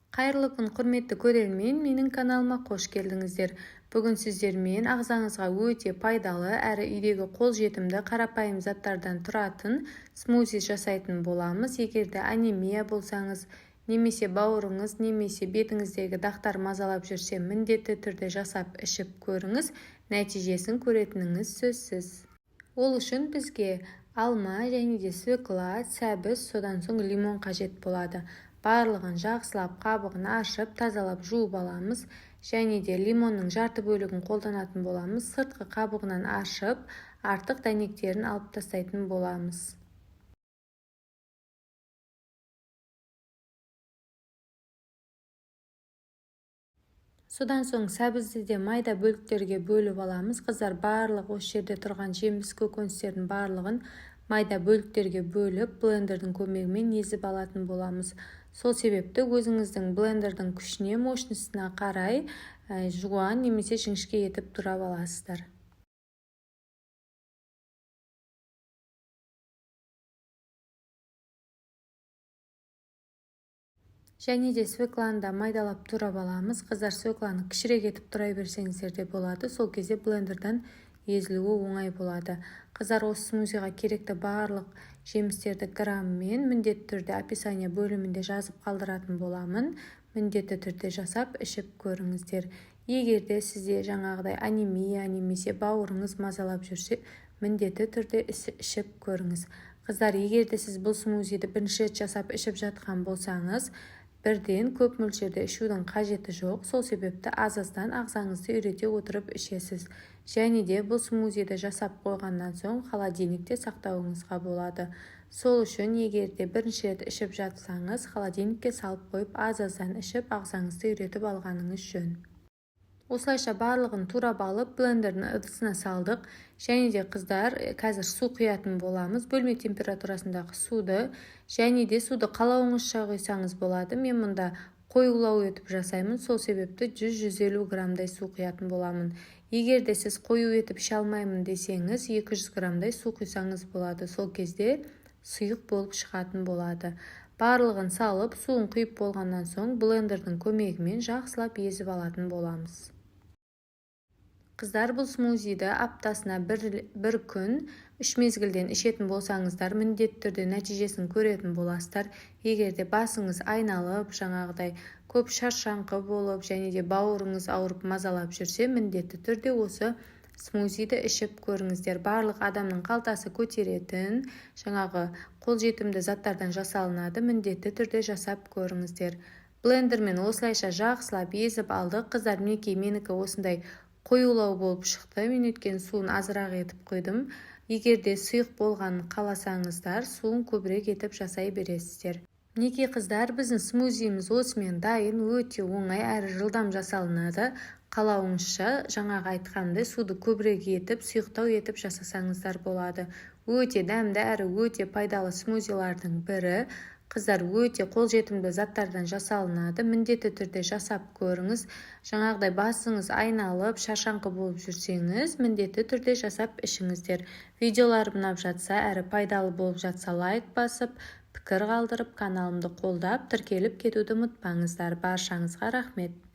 Қайырлы күн, құрметті көрермен! Менің каналыма қош келдіңіздер! Бүгін сіздермен ағзаңызға өте пайдалы әрі үйдегі қолжетімді қарапайым заттардан тұратын смузи жасайтын боламыз. Егер де анемия болсаңыз, немесе бауырыңыз, немесе бетіңіздегі дақтар мазалап жүрсе, міндетті түрде жасап ішіп көріңіз, нәтижесін көретініңіз сөзсіз. Ол үшін бізге алма және де свекла, сәбіз, содан соң лимон қажет болады. Барлығын жақсылап қабығын аршып, тазалап, жуып аламыз. Және де лимонның жарты бөлігін қолданатын боламыз. Сыртқы қабығынан аршып, артық дәнектерін алып тастайтын боламыз. Содан соң сәбізді де майда бөліктерге бөліп аламыз. Қыздар, барлық осы жерде тұрған жеміс көкөністердің барлығын майда бөліктерге бөліп, блендердің көмегімен езіп алатын боламыз. Сол себепті өзіңіздің блендердің күшіне, мощностына қарай жуан немесе жіңішке етіп турап аласыздар. Және де свекланы да майдалап турап аламыз. Қыздар, свекланы кішірек етіп турай берсеңіздер де болады, сол кезде блендерден езілуі оңай болады. Қыздар, осы смузиға керекті барлық жемістерді грамммен міндетті түрде описание бөлімінде жазып қалдыратын боламын. Міндетті түрде жасап ішіп көріңіздер. Егер де сізде жаңағыдай анемия немесе бауырыңыз мазалап жүрсе, міндетті түрде ішіп көріңіз. Қыздар, егер де сіз бұл смузиді бірінші рет жасап ішіп жатқан болсаңыз, бірден көп мөлшерде ішудің қажеті жоқ. Сол себепті аз-аздан ағзаңызды үйрете отырып ішесіз. Және де бұл смузиді жасап қойғаннан соң холодильникте сақтауыңызға болады. Сол үшін егер де бірінші рет ішіп жатсаңыз, холодильникке салып қойып, аз-аздан ішіп, ағзаңызды үйретіп алғаныңыз жөн. Осылайша барлығын турап алып, блендердің ыдысына салдық. Және де, қыздар, қазір су құятын боламыз, бөлме температурасындағы суды. Және де суды қалауыңызша құйсаңыз болады. Мен мұнда қоюлау етіп жасаймын, сол себепті 100-150 граммдай су құятын боламын. Егер де сіз қою етіп іше алмаймын десеңіз, 200 граммдай су құйсаңыз болады, сол кезде сұйық болып шығатын болады. Барлығын салып, суын құйып болғаннан соң, блендердің көмегімен жақсылап езіп алатын боламыз. Қыздар, бұл смузиді аптасына бір күн, үш мезгілден ішетін болсаңыздар, міндетті түрде нәтижесін көретін боласыздар. Егер де басыңыз айналып, жаңағыдай көп шаршаңқы болып және де бауырыңыз ауырып мазалап жүрсе, міндетті түрде осы смузиді ішіп көріңіздер. Барлық адамның қалтасы көтеретін, жаңағы қолжетімді заттардан жасалынады. Міндетті түрде жасап көріңіздер. Блендермен осылайша жақсылап езіп алдық. Қыздар, мінекей, менікі осындай қоюлау болып шықты. Мен өйткені суын азырақ етіп құйдым. Егер де сұйық болғанын қаласаңыздар, суын көбірек етіп жасай бересіздер. Мінекей, қыздар, біздің смузиіміз осымен дайын. Өте оңай әрі жылдам жасалынады. Қалауыңызша, жаңағы айтқанымдай, суды көбірек етіп, сұйықтау етіп жасасаңыздар болады. Өте дәмді әрі өте пайдалы смузилардың бірі. Қыздар, өте қолжетімді заттардан жасалынады. Міндетті түрде жасап көріңіз. Жаңағыдай басыңыз айналып, шаршаңқы болып жүрсеңіз, міндетті түрде жасап ішіңіздер. Видеоларым ұнап жатса әрі пайдалы болып жатса, лайк басып, пікір қалдырып, каналымды қолдап, тіркеліп кетуді ұмытпаңыздар. Баршаңызға рахмет!